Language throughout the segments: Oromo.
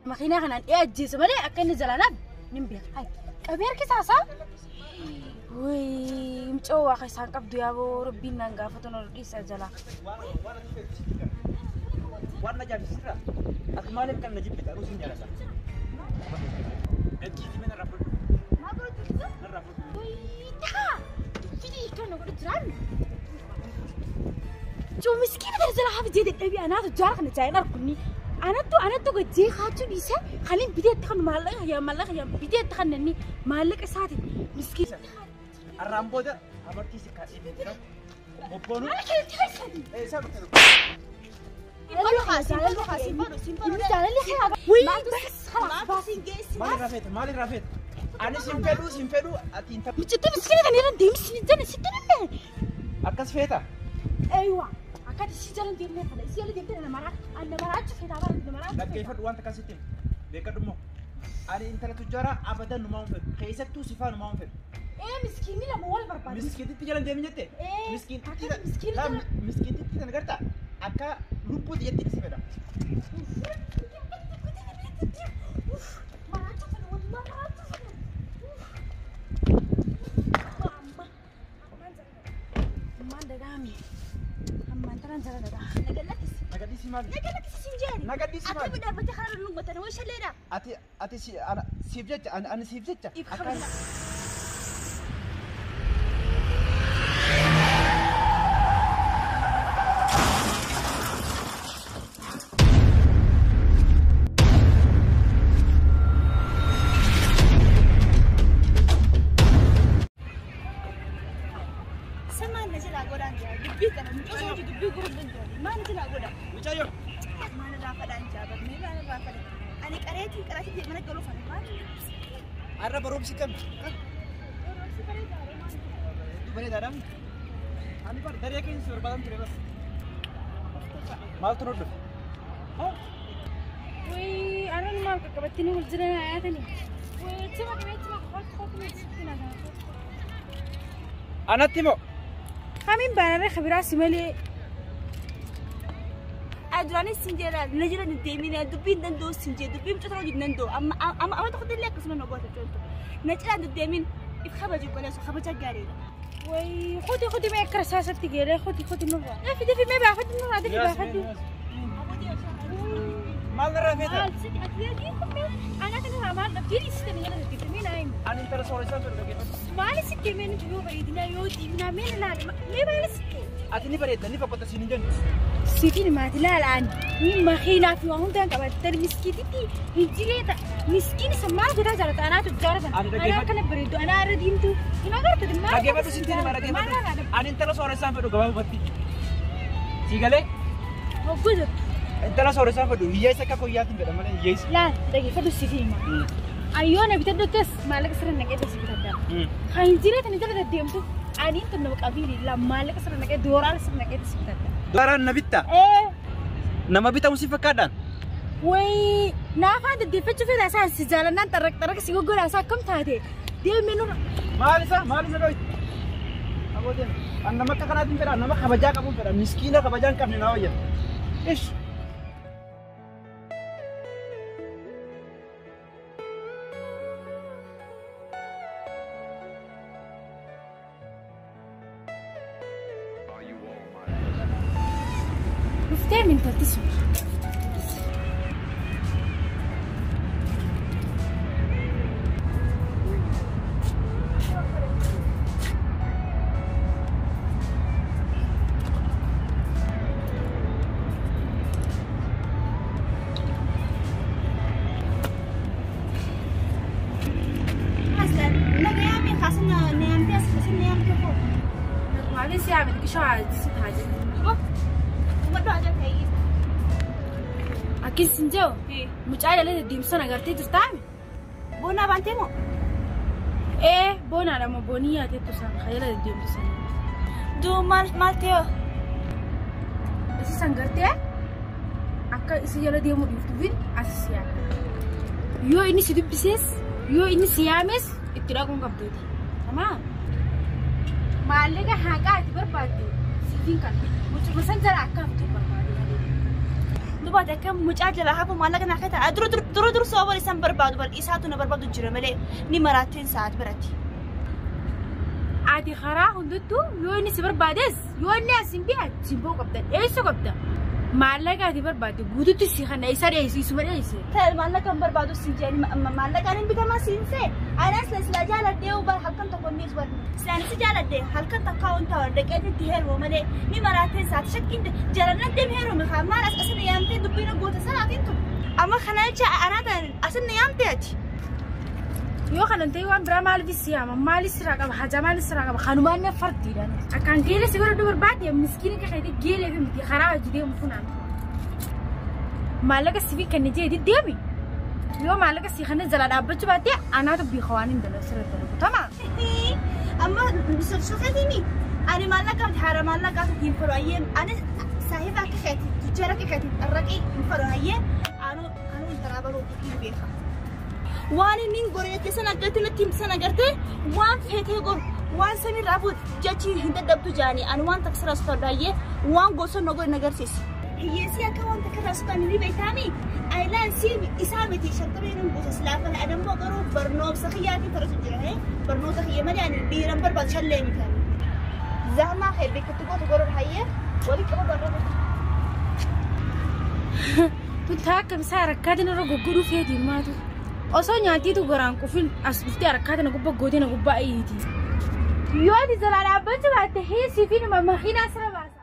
Makiinaa kanaan dhiyaa ajjeesa malee akka inni jalaan nin beeka. Qabee harkisaasaa? Wayii mucoo waaqa isaan qabdu yaaboo rabbiin naan gaafatu na dhiisa jalaa. Waan na ajaa'ibsiisirra ati maaliif kan na jibbita anuu siin jaalladha. Gadhiisi mee narraa fudhadhu. Maal godhachuu jirta? Narraa fudhadhu. Wayii taa! Fidii kan na godhu jiraan. Coo miskiina kana jala hafi jee dadhabii anaatu jaara kana jaa'in arkunni. Anattu anattu gajjee kaachuu dhiise kan hin biteetti kan maallaqa yaa maallaqa yaa biteetti kan inni maallaqa isaatiin miskiina. Har'aan booda amartii si kaasee jira. Bobboonu. Maal keetti keessatti? Eessaa dhufte? Maal irraa feeta? Maal irraa feeta? Ani sin fedhuu sin fedhuu ati hin taphi. Mucattii miskiina kana irra deemsi jenne sitti nimme. Akkas feeta? Eeywa akkati si jala deemnee kana si jala deemtee na maraa na maraachuu feetaa bara na maraachuu feetaa. Dhaggeeffadhu wanta akkasitti himi. Beekadhu immoo. Ani intala tujjaaraa abadan numaa hin fedhu. Keessattuu sifaa numaa hin fedhu. Ee miskiinni lama wal barbaadu. Miskiintitti jala deemi jette? Ee, Miskiintitti akka miskiina jala- miskiintitti sana gartaa akka lubbuu xiyyeetti si fedha. Nagadhiisii maali? Nagadhiisii maali? Ati ati si ana siif jecha ani ani siif jecha akka Mucayyoo har'a barumsi kam? Hedduu bareedaadha. Ani bar daree keessa si barbaadan ture bas. Maaltu nu dhufe? Anatti moo? Kamiin baanarree kabiraa si malee. Duraanis sin jedha na jala hin deemin dubbiin danda'u sin jedha dubbiin mucaa hojii danda'u amma amma amma tokko illee akkasuma na goota jirtu na jala hin deemin if kabaju goleessu kabaja gaariidha. Wayii kuti kuti mee akka rasaasatti geeree kuti kuti nurra. Dafi dafi mee baafadhu nurraa dafi baafadhu. Maal narraa feeta? Maal sitti ati yaadii kun mee anaa kana maal dhabdee dhiisite na jala deddeebite mee naa himi. Ani intala sooressaan fedhu dhaggeeffadhu. Maali sitti mee nuti yoo bareedinaa yoo diiminaa mee na laala mee maali sitti? Ati ni bareedda ni fakkotta siin hin jennu. Sitiin maati laalaan ni makiinaa fi waan hundaan qabattan miskiititti hin jireeta miskiin isa maal godhaa jaalata anaatu jaalatan Ani anaa dhaggeeffadhu. akkana bareeddu anaa irra diimtu hin agartu maal Dhaggeeffadhu siin hima dhaggeeffadhu. Ani intala sooressaan fedhu gabaabumatti. Sii galee? Hogguu jettu Intala sooressaan fedhu hiyyeessa akka koyyaatiin fedha malee hiyyeessa. laal dhaggeeffadhu sitiin hima. Ani yoo na bitadhuttis maallaqa sirra naqee si bitadha. Kan hin jireetan jala deddeemtu ani tun nama qabiili la maallaqa sirra naqee dooraala sirra naqee si bitadha. Dooraan na bitta. Ee Nama bitamu si fakkaadhaan. wayii naafaan deddeeffachuu fedha isaa si jaalannaan xarraq xarraq si goggoraa isaa akkam taate deemee nurra. Maal isa? Maal isa dhoyte? Aboo deema. Ani nama akka kanaatiin fedha. Nama kabajaa qabuun fedha. Miskiina kabajaa hin qabne naa wayya. Ish. Dhuftee mintalti sun. Aslan nagayaami kaasina nayaamtee as kaasina nayaamtee koo. Maalin si yaame xiqqishoo si taajila. Umadhu haja ta'ee. Akkin sin jedhu mucaa jala deddeemsan agartee jirtaami? Boonaa baantee moo? Ee boonaadha moo boonii yaateettu san kan jala deddeemtu san. Duu maal maal ta'e? Isi san gartee akka isi jala deemuu dhiiftuufin as si yaame. Yoo inni si dubbisees yoo inni si yaames itti dhaquun qabduuti. Tamaa? Maallaqa haqaa ati barbaadde siifin kan mucuma san jala akka haftu barbaade malee. Dubaate akka mucaa jalaa hafu maallaqa naa kennita. Dura dura dura soo bari isaan barbaadu bar isaatu na barbaadu jira malee ni maraatteen sa'aat biratti. Ati karaa hundattuu yoo inni si barbaades yoo inni as hin bi'a jibboo qabda dheessuu qabda. Maallaqa ati barbaadde guututti si kana isa dheessu isuma dheesse. Ta'e maallaqa hin barbaadu siin jedhani maallaqaan hin bitamaa siin see. Anas sila jaaladhee bar halkan tokko inni bar silaan si jaaladhee halkan takka waan ta'u dhaqee itti heerumu malee ni maraatteen sa'aat shakkiin jaalannan deem heerume haa maal as asina yaamtee dubbiin goota sanaatiin tun. Amma kana jecha anaa asina yaamtee ati. Yoo kanan ta'e waan biraa maaliif si yaama maaliif sirraa qaba hajaa maaliif sirraa qaba kanumaan na fardiidhaan. Akkaan geele si godhadhu barbaade miskiina kakayte geelee fi miti karaa hojii deemu funaan. Maallaqa si fi kenne jee deemi. Yoo maallaqa si kana jala dhaabbachuu baatte anaatu beeka waan hin dalagu sirra dalagu tamaa. Amma sokatimi ani maallaqa haara maallaqa hin fedhu ayyee ani saahiba akka keeti tujjaara akka keeti arraqii hin fedhu ayyee anu anu intalaa baruu hin beeka. Waan inni goreette sana agartee natti himte sana agartee waan feetee goru waan samiirraa fuute jechi hin dadhabdu jaanii ani waan takka sirraa sodaadhu ayyee waan gosa na godhe na agarsiisi. Hiyyeessii akka waan takka irraa sodaanne ni beektaami. Ayilaan si isaa miti shantamii nun buusa silaafan adammoo garuu barnoomsa kiyyaatiin fedhatu jira barnoota kiyya malee ani dhiiran barbaadu shallee miti. Zahmaa kee beekatti gootu godhan hayyee walii qaba barnoota. Tun taakka isaa rakkaatiin irra goggodhuu feeti maatu. Osoo nyaatiitu garaan qufin as dhuftee harkaata na gubbaa gootee na gubbaa iyyiti. Yoo ati jalaa dhaabbachuu baatte heesii fi nama makiinaa sirra baasa.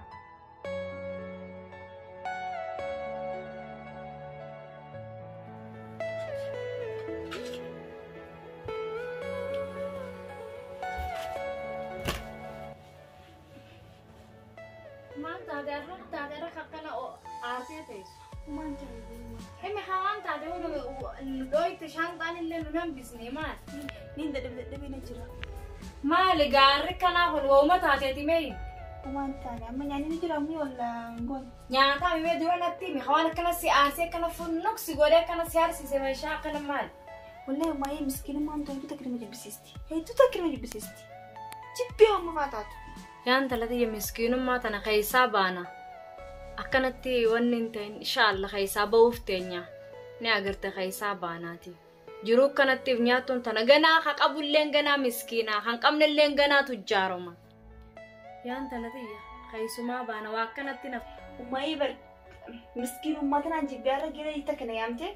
Maal taate har'a taate har'a akkana aartee teessu. Maal taate? Himi hawaan taate dhooyte shaanxaan illee nu hambisne maal? Niin dadhabee na jira. Maali gaarri kanaa kun wooma taateeti mee? Waan taane amma nyaanni ni jira ammoo walla goon. Nyaataa mimee dura natti himi hawaan akkana si aarsee akkana funnuqsi godhee akkana si aarsiise meeshaa akkana maal? Wallahi waa'ee miskiinummaan hedduu takka nama jibbisiisti. Hedduu takka nama jibbisiisti. Jibbee amma faa taatu. Yaa intala tiyya miskiinummaa tana keessaa baana. Akkanatti wanni hin ta'in inshaalla keessaa ba'uuf teenya. Ni agarte keessaa baanaati. Jiruu kanattiif nyaattuun tana ganaa ha qabulleen ganaa miskiinaa kan qabnelleen ganaa tujjaaroma. Yaa intala tiyya keessumaa baana waa akkanatti naf. Uummayee bar miskiinummaa tanaan jibbee har'a gira takka na yaamte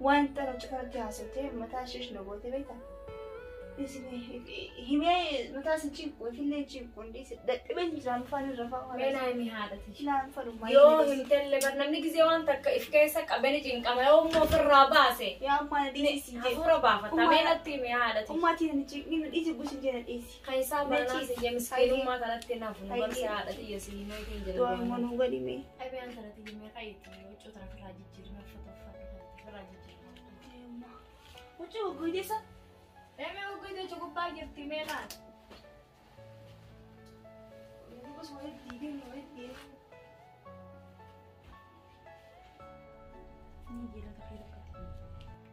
waan tana cufaratti haasofte mataa isheesh na goote beektaa. Himee mataa isin cinqu ifillee cinqu hundi dadhabeen jiraan faan irra fa'aa. Meenaa himi haadhati. Naan fadhu Yoo himtellee bar namni gizee waan takka if keessa qabeni cinqama yoo immoo ofirraa baase. Yaa ammaa na dhiisi jee. Hafuura baafata meenatti himi haadhati. Ummaatiin na cinqi na dhiisi gusin jee na dhiisi. Keessaa baanaa siyya miskiinummaa kanatti nafu nu barsi haadhati iyya si himee hin jedhu. Du'a immoo nu godhime. Abiyaan sanatti himee qayyiti huccuu tana ofirraa jijjiirme uffata uffata ofirraa jijjiirme. Huccuu gugguudeessa. Emee gugguudeessa gubbaa jirti meeqaan?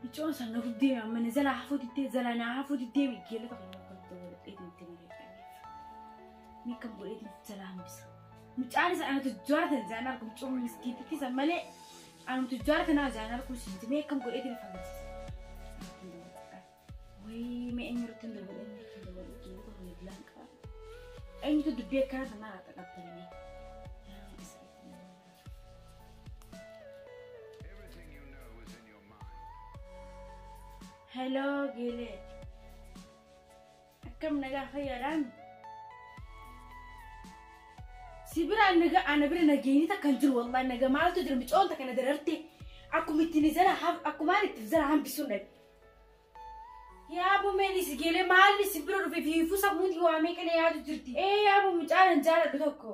Micoon sana guddee amma zala hafuu diddee zala naa hafuu diddee geelota kan akka godhadhee itti malee ni kan godhee zala hambisa. Mucaan isa ana tujjaara tan zaan argu mucoon miskiititti isa malee ana tujjaara tanaa zaan argu siinti mee kan godhee itti fayyadamsiisa. Wayii mee eenyutti hin dabalu eenyutti hin dabalu geelota kan bilaan qaba. Eenyutu dubbii akkana tanaa haa xaqabtanii. Hello, Gile. Akkam nagaa fayyaadhaan? Si bira nagaa ana bira nageenyi takka hin jiru wallahi nagaa maaltu jira micoon takka na dararte akkuma ittiin zara akkumaan itti zara hambisuun dhabe. Yaaboo meeni si geele maalli si bira dhufe fiifuu sammuuti waamee kana yaadu jirti. Ee yaaboo mucaan hin jaaladhu tokko.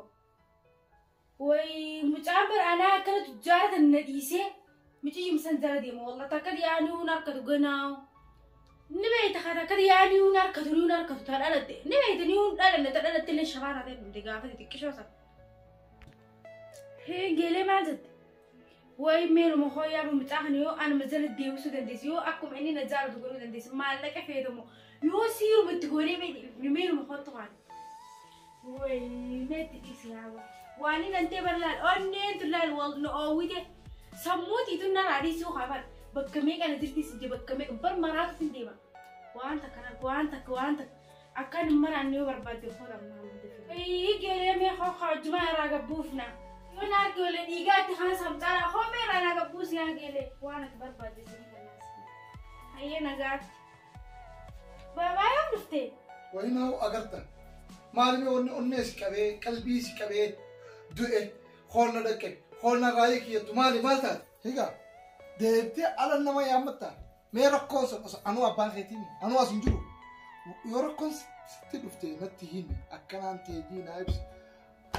Wayi mucaan bira anaa akkana tujjaaratan na dhiisee miciyyum san jala deema wallahi takka dhiyaanii harkatu ganaawu. Ni beekta haa takka dhiyaanii harkatu ni harkatu taa dhalatte ni beekta ni dhalanne taa dhalatte illee shabaa taatee dhumte gaafa xixiqqishoo sana. Hee geelee maal jette? Wayi meeluma hooyaa mucaa kana yoo anuma jala deebisuu dandeessi yoo akkuma inni na jaalatu godhuu dandeessi maallaqa feetamu yoo siiruma itti goonee meeluma hootu waan. Wayi meetti dhiisi yaaba. Waan inni nantee barlaal onneen tulaal wal nu oowwite. Sammuutiitu narraa dhiisuu qaba. Bakka meeqa na jirti si bakka meeqa bar maraatu sin deema. Waan takka waan takka waan takka akkaan hin maraanne yoo barbaadde uffata ammaa. Geelee mee hojjuma irraa gabbuufna. Yoo naa geelee dhiigaatti kan samxaara hoomee irraa naa gabbuus yaa geelee waan ati barbaadde sin kennaas. Hayyee nagaatti. Baabaa yoo dhufte. Wayinaa agarta. Maalimi onni onnee si qabee qalbii si qabee du'e hoolna dhaqqe hoolna raayii kiyyattu maali maal taate? Higaa deebitee ala nama yaammatta. Mee rakkoon sun anuu abbaan keetiin anuu as hin jiru. Yoo rakkoon sitti dhufte natti himi akkanaan teejii naa ibsi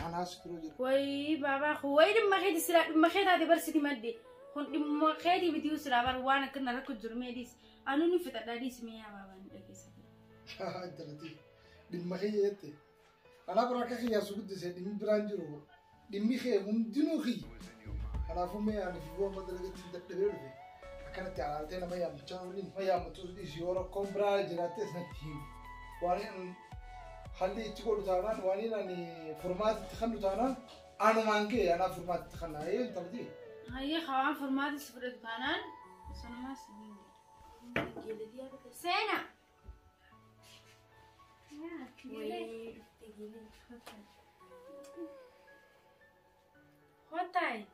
anaas turuu jira. Wayii baabaa wayii dhimma keeti silaa dhimma kee taate barsiti madde. Kun dhimma keetii miti silaa bar waan akkana rakko jiru mee dhiis. Anuu ni fixadhaa dhiis mee yaa baabaa ni dhageessa. Intalati dhimma kiyya jette. Anaa bira akka kiyyaa su guddise dhimmi biraan jiru dhimmi kee hundinuu kiyya. Kanaafuu mee ani fi amma dalagatti dadhabee dhufe. Akkanatti alaaltee nama yaammachaa waliin nama yaammatus dhiisi yoo rakkoon biraa jiraattes natti himi. Waan haalli itti godhu taanaan waan ani furmaata itti kennu taanaan anumaan ga'e anaa furmaata itti kenna ee intalati. Hayyee hawaan furmaata si fudhatu taanaan sanumaa si hin Seenaa. Hotai.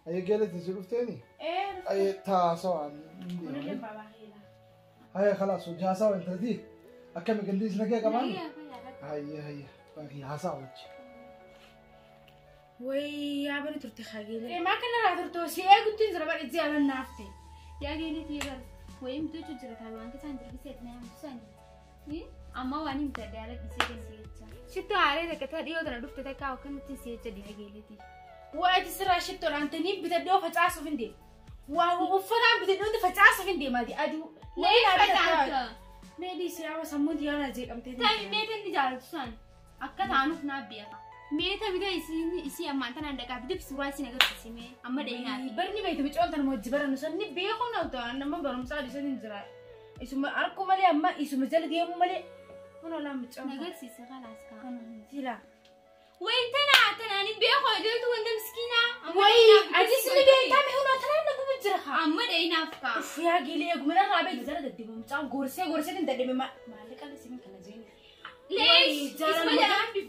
Ayi geeleti si dhufteeni? Ayi taasawa. Haye خلاص jaasawa intalati. Akkami gandii nagee qabaan? Haye haye baaqii haasawa wajji. Way yaa bani turte hageele. Maa kana raa turte si eeguttiin jira bari jaalan naafte. Yaa geeleti eegal. Way mtu jira taa waan kisaan dirqisee na yaamtu amma waan hin tadde ala dhisee kan si'echa. Shitto haaree takka taa dhiyoo tana dhufte takka akkanatti si'echa dhiha geeleti. Waa ati sirraa shittoodhaan tanii bitadhoo facaasuuf hin deemu. Waa uffataan bitadhoo facaasuuf hin deemaati aduu. Lee facaasa. Mee dhiisee amma sammuun xiyyaana jeeqamtee. Ta'i mee tanni jaalatu san akka taanuuf naaf beeka. Mee ta'i isii ammaan tanaan dhaqaa bituuf suuraa isin agarsiisi mee amma dhayinaa. Barni beektu bicoon tan hojii barannu sanni beekuu na ta'an nama barumsaa dhiisan hin jira. Isuma harkuu malee amma isuma jala deemuu malee kun olaa micoon. Agarsiisa kalaas kaa. Sila. Wayi tanaa tanaan hin beeku ijooltu wanta miskiinaa. Wayi atis ni beektaa mee hunoo tanaan na gubu jira haa. Amma dhayinaaf kaa. Uff yaa geelee eeguma narraa beektu jala deddeemu mucaan gorsee gorsee hin dadhabe maallaqa isin kana jeeni. Leesh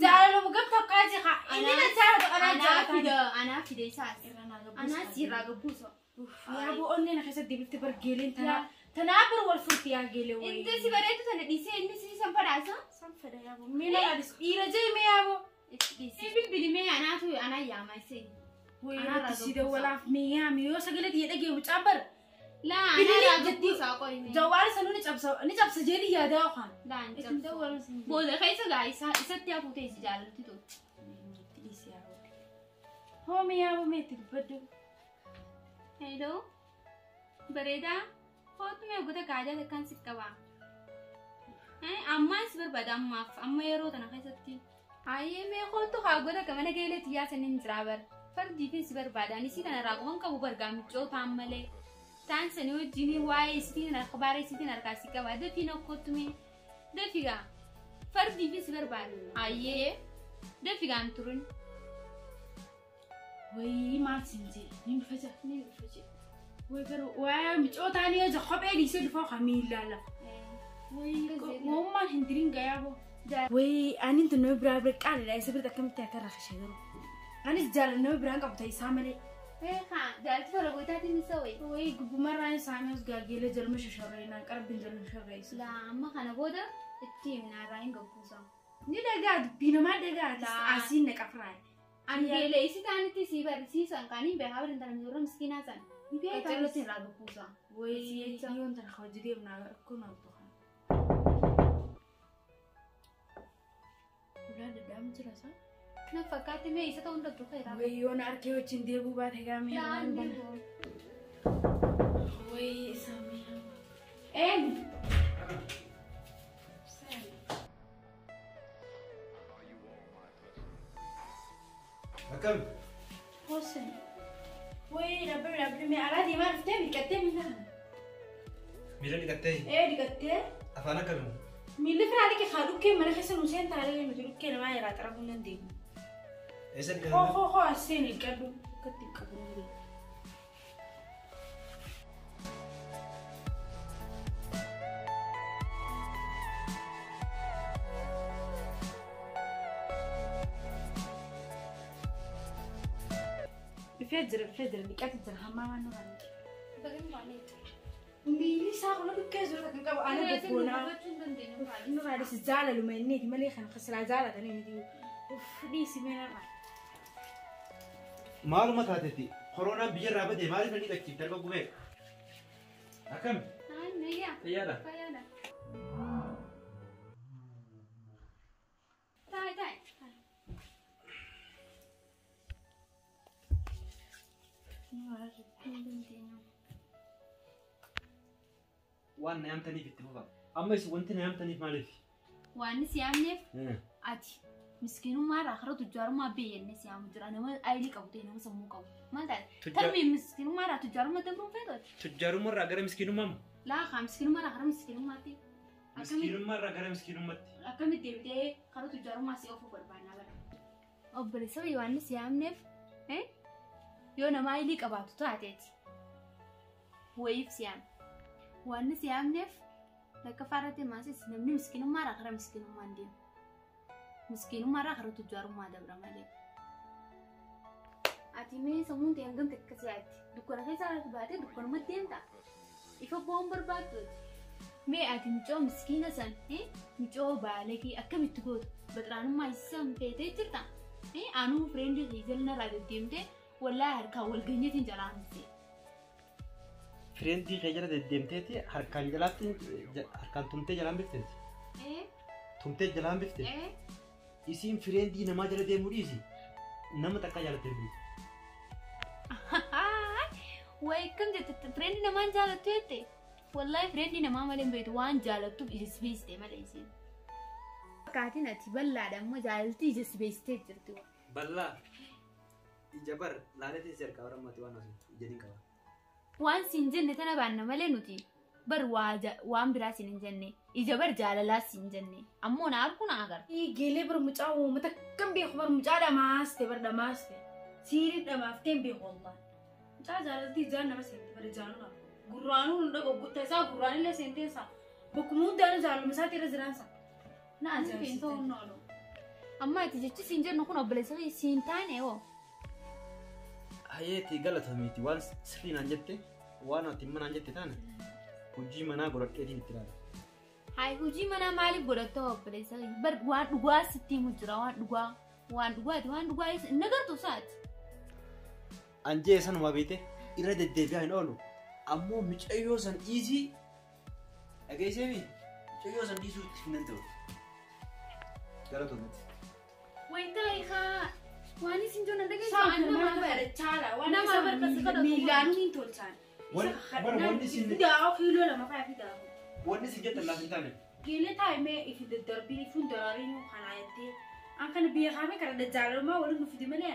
jaalala gamtaa kaajii haa. Inni na jaalatu anaa jaalatu. Anaa fide isaas. Anaa sirraa gabbuusa. Yaa boo onnee na keessatti deebifte bar geeleen tanaa. Tanaa bar wal furti yaa geelee wayi. Inti si bareedu tana dhiisee inni si san fadhaasa. San fadha yaa boo. Mee na dhiira jee mee yaa boo. Si bilbili mee anaatu anaa yaama isee. Wayi irratti si dawwalaaf mee yaami yoo sagalee xiyya dhagee mucaan bar. Laa anaa gabbuusa qoyne. Jawaari sanuu ni cabsa jedhi yaadaa yookaan. Laa ni cabsa. Booda keessa gaa isatti hafuu ta'e si jaalatti tolti. Hoo mee yaa boo mee itti dubbadhu. Hello. Bareedaa. Kootu mee goota gaajaa takkaan si qaba. Ammaan si barbaada ammaaf amma yeroo tana keessatti. Hayyee mee kootu haa goota gamana geelee xiyyaa saniin jira bar. Fardii fi si barbaada ani si tana raaqoon qabu bargaa miccoo ta'an malee. Taan sanii wajjin waa'ee isitiin akhbaara isitiin harkaa si qaba. Dafii na kootu mee. Dafii gaa. Fardii fi si barbaada. Hayyee. Dafii gaa hin turin. Wayii maal siin jee? Ni dhufa jira. Ni dhufa jira. Wayi garuu waa'ee miccoo ta'anii yoo jira kophee dhiisee dhufa haa miillaan lafa. Wayii moommaan hin diriin gayaa boo. Wayii ani tun nama biraa bira qaaliidha isa biratti akkamitti akka rakkisee garuu. Anis jaalala nama biraan qabu ta'e isaa malee. Jaalati tola gootaatiin isa wayi. Wayii gubbumarraan isaanii os gaaggeelee jalma shossorree naan qarabbiin jalma shossorreessu. Laa amma kana booda itti himnaarraa hin gabbuusa. Ni dhagaa dubbii namaa dhagaa asiin na qafraa. Ani geelee isi taanitti si barsiisan kan hin beekaa barin tana mizoora miskiinaa san. Qacarratti irraa gabbuusa. Wayii yoon tana hojii deemnaa rakkoo naa dhufa. Ulaa dadhamu jira isaa. Na fakkaatti mee isa ta'uu danda'u feera. Wayii yoon harkee wajjin deebuu baate gaamee waan bana. Wayii isaa mee. Eenyu? Akkam? Hosen. Wayii dhaabbii dhaabbii mee alaa deemaa dhuftee dhiqattee miila. Miila dhiqattee? Ee dhiqattee. Afaan akkamiin? Miilli firaa dhiqe haa dhukkee mana keessa nu seen taalee nuti dhukkee namaa irraa xarafuu hin dandeenyu. Eessa Hoo hoo hoo aseen dhiqadhu. Akkatti qabu ni. Dhufee jira dhufee jira dhiqate jira hammaa waan nurraa miti. Miilli isaa kun dhukkee jiru kan qabu ana bobboonaa. Nurraa dhisi jaalaluma inniiti malee kan silaa jaalatanii miti. Uff dhiisi mee narraa. Maaluma taatetti koronaan biyyarraa badee maaliif na dhiqachiif darba gubee? Akkam? Nayyaa. Fayyaadha. Fayyaadha. Taa'e taa'e. Waan na yaamtaniif itti fufa. Amma isin wanti na yaamtaniif maaliif? Waan si yaamneef ati miskiinummaa irraa karaa tujjaarummaa beeyyanne si yaamu jira. Nama ayilii qabu ta'e nama sammuu qabu. Maal taate? Tarbii miskiinummaa irraa tujjaarummaa dabruun feetooti. Tujjaarummaa irraa gara miskiinummaa moo? Laa kaa miskiinummaa irraa karaa miskiinummaatti. Miskiinummaa irraa gara miskiinummaatti. Akkamitti deebitee karaa tujjaarummaa si oofuu barbaannaa bara. Obboleessa waan si yaamneef yoo nama ayilii qabaatu taateeti. Wayiif si yaamne. Waan si yaamneef lakka faarratti maasis namni miskiinummaa irraa karaa miskiinummaa hin deemu. Miskiinummaa irraa karaa tujjaarummaa dabra malee. Ati mee sammuun ta'e hangam takka si'aatti? Dukkana keessaa baatee dukkanumatti deemta. Ifa bu'uun barbaadduuti. Mee ati mucoo miskiina san mucoo baalagee akkamitti gootu? Baxiraanummaa isaan feetee jirta. Anuu fireendii kee jala narraa deddeemtee wallaahi harkaan wal geenyeetiin jalaa hambisee. Fireendii kee jala deddeemteeti harkaan jalaatti harkaan tumtee jalaan bifteeti. Tumtee jalaan bifte. Isiin fireendii namaa jala deemuu dhiisi. Nama takka jalattee beektu. Wayi akkam jette fireendii namaan jaalattu jette? Wallaahi fireendii namaa malee hin beektu waan jaalattuuf ija si beeksite malee isiin. Akkaatiin ati bal'aadha ammoo jaalaltii ija si beeksitee jirti. Bal'aa. Ija bar laaleetiin si harkaa barammaati waan asii ija ni qaba. Waan siin jenne tana baanna malee nuti bar waan biraa siin hin jenne ija bar jaalalaa siin jenne ammoo na argu na agarra. Geelee bar mucaa uummata akkam beeku bar mucaa dhamaaste bar dhamaaste siirii dhamaaftee hin beeku wallaan. Mucaa jaalaltii ijaan nama seente bar ijaanuu nama. Gurraanuu nu dhago gutta isaa gurraanillee seentee isaa bokkuma hundaanuu jaaluma isaatti irra jiraansa. Na ajaa'ibsiiste. Amma ati jechi siin jennu kun obboleessa kee siin taane hoo. Hayyeetti galatoomiiti waan sirrii naan jette waan ati manaan jette taane hojii manaa godhadheetiin itti ilaala. Hayi hojii manaa maaliif godhatta obboleessa kee? Bar waan dhugaa sitti himu jira waan dhugaa waan dhugaati waan dhugaa hin agartu isaati. Anjee sanuma beekte irra deddeebi'aa hin oolu ammoo mucayyoo san dhiisii dhageesseemi mucayyoo san dhiisuu itti hin danda'u. Galatoomiiti. Wayi haa waan isin joona dhageessu Isaan an kun nama maal barechaadha waan Nama isa barbaadu kadhatu. miilaanuu hin tolchaan. Wanni isin Fidaa kiiloo lama fa'aa fidaa. wanni isin jettan laaf hin taane. Geelee taa'imee ifi daddarbii ifuun daraariin kanaa jettee an kana beekamee kana jaalalummaa waliin nu fide malee